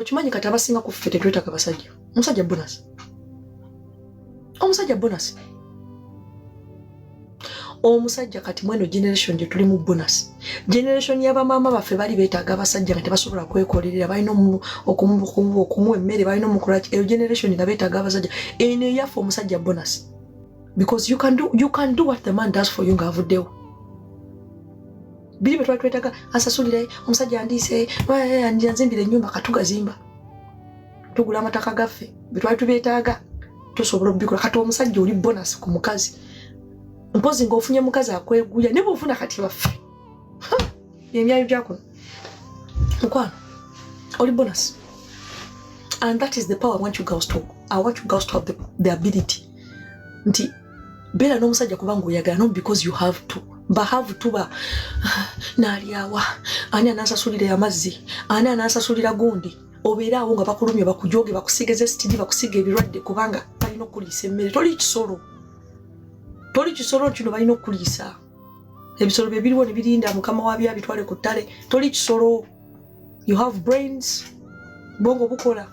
Okimanyi kati abasinga ku ffe tetwetaaga basajja. Omusajja bonus, omusajja bonus, omusajja kati mweno generation gye tulimu, bonus. Generation y'abamaama baffe bali beetaaga abasajja nga tebasobola kwekolerera, balina okumuwa emmere, balina omukola. Eyo generation nga beetaaga abasajja. Eno eyaffe, omusajja bonus, because you can do what the man does for you ng'avuddewo. Biri bye twali twetaaga, asasulire omusajja, andiise, anzimbira ennyumba, katugazimba, tugula amataka gaffe. Bye twali tubyetaaga tusobola obikola. Kati omusajja oli bonus ku mukazi, mpozi ng'ofunye mukazi akweguya. Ne bwofuna kati baffe emyayo gyakuno, mukwano, oli bonus. And that is the power I want you girls to have the ability nti beera n'omusajja kubanga oyagala, not because you have to. Ba have to, ba naalyawa, ani anansasulira amazzi, ani anansasulira gundi? Obeere awo nga bakulumye, bakujoge, bakusiga STD, bakusiga ebirwadde, kubanga balina okuliisa emmere. Toli kisolo, toli kisolo kino balina okuliisa. Ebisolo bye biriwo ne birinda mukama wabyo abitwale ku ttale. Toli kisolo, you have brains, bwongo bukola.